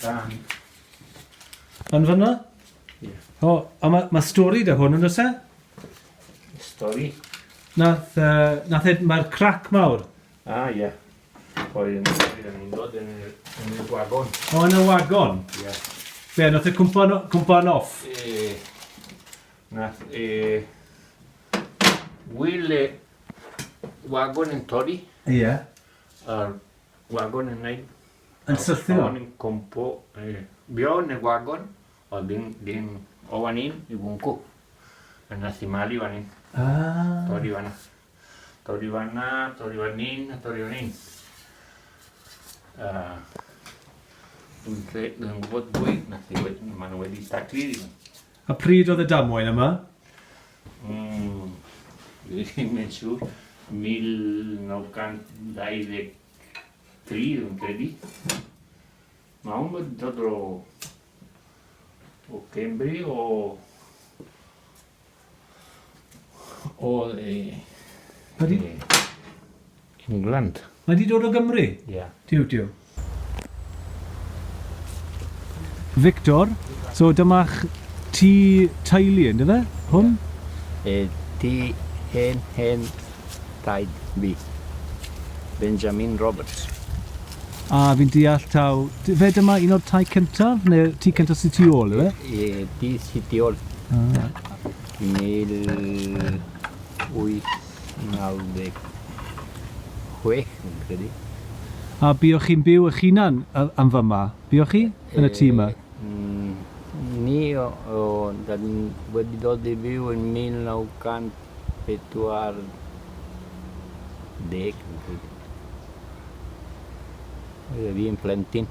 Tan. Yn fyna? Ie. O, a mae ma stori 'da hwn, yn oes e? Stori. Nath, nath e, mae'r crac mawr. Ah, ie. Oedd yn oedd yn dod yn y yn y wagon. O, yn y wagon? Ie. Be, nath e cwmpo'n cwmpo'n off? E, nath e, Will e wagon yn torri. Ie. A'r wagon yn neud. Yn syrthio? Wagon yn cwmpo. E, bio yn y wagon, ond dim, dim o fan hyn i gwncw. A nath i malu fan hyn. Ah. Torri fan'na. Torri fan'na, torri fan hyn, a torri fan hyn. Dwi'n dwi'n gwybod pwy, nath i wedi, maen nhw wedi taclu fi. A pryd oedd y damwain yma? Dwi ddim yn siŵr. 1923, dwi'n credu. Mae hwn wedi dod o, o Cymru, o... o e, Ydy? e, England. Mae di dod o Gymru? Ie. Yeah. Diw, diw. Victor, so dyma'ch tŷ teulu, ynddo fe? Hwn? E, tŷ hen hen taid fi, Benjamin Roberts. A fi'n deall taw... Fe dyma un o'r tai cyntaf, neu tŷ cyntaf sydd tu ôl, yw e? E, tŷ sydd tu ôl. Ah. 1896, yn credu. A buoch chi'n byw eich hunan am fyma? Buoch chi yn y tŷ yma? Ni o, o, dan wedi dod i fyw yn 1940, yn credu. Oedd fi yn plentyn.